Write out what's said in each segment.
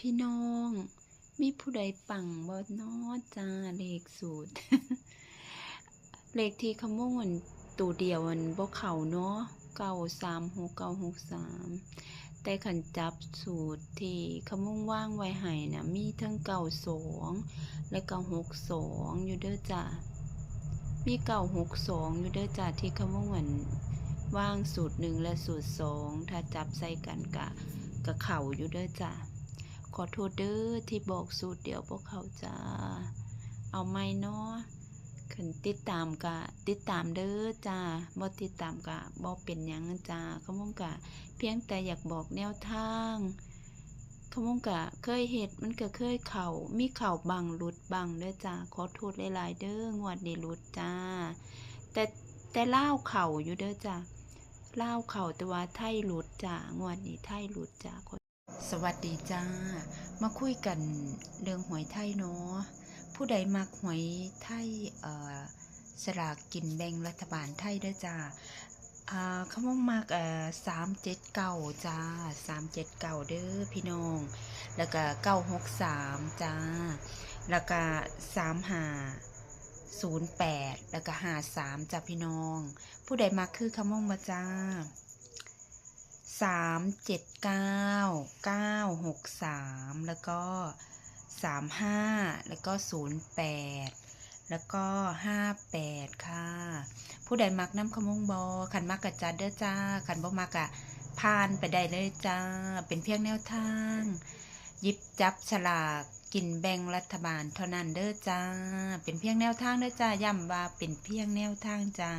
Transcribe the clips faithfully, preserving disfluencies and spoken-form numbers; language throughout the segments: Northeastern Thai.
พี่น้อง มีผู้ใดปังบ่น้อจ้า เลขสูตร เลขที่ขะมงอันตัวเดียวอันบ่เข้าเนาะ เก้าสามหก เก้าหกสาม แต่คันจับสูตรที่ขะมงวางไว้ให้นะ มีทั้ง เก้าสอง และก็ หกสอง อยู่เด้อจ้า มี เก้าหกสอง อยู่เด้อจ้า ที่ขะมงอันวางสูตรหนึ่งและสูตรสอง ถ้าจับใส่กันกะ กะเข้าอยู่เด้อจ้า ขอโทษเด้อที่บอกสูตรเดียวบ่เข้าจ้า เอาใหม่เนาะ คันติดตามกะติดตามเด้อจ้า บ่ติดตามกะบ่เป็นหยังจ้า ขะมงกะเพียงแต่อยากบอกแนวทาง ขะมงกะเคยเฮ็ด มันกะเคยเข้า มีเข้าบ้างหลุดบ้างเด้อจ้า ขอโทษหลายๆเด้อ งวดนี้หลุดจ้า แต่ แต่ลาวเข้าอยู่เด้อจ้า ลาวเข้า แต่ว่าไทยหลุดจ้า งวดนี้ไทยหลุดจ้า ขอ สวัสดีจ้า มาคุยกันเรื่องหวยไทยเนาะ ผู้ใดมักหวยไทย เอ่อ สลากกินแบ่งรัฐบาลไทยเด้อจ้า อ่า ขะมงมัก เอ่อ สามเจ็ดเก้าจ้า สามเจ็ดเก้าเด้อพี่น้อง แล้วก็ เก้าหกสามจ้า แล้วก็ สามห้า ศูนย์แปด แล้วก็ ห้าสามจ้าพี่น้อง ผู้ใดมักคือขะมงบ่จ้า สามเจ็ดเก้า เก้าหกสาม แล้วก็ สามห้า แล้วก็ ศูนย์แปด แล้วก็ ห้าแปด ค่ะ ผู้ใดมักนำขะมงบ่ คันมักกะจัดเด้อจ้า คันบ่มักกะผ่านไปได้เลยจ้า เป็นเพียงแนวทาง หยิบจับสลากกินแบ่งรัฐบาลเท่านั้นเด้อจ้า เป็นเพียงแนวทางเด้อจ้า ย้ำว่าเป็นเพียงแนวทางจ้า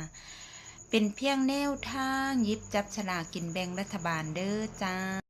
เป็นเพียงแนวทางหยิบจับสลากกินแบ่งรัฐบาลเด้อจ้า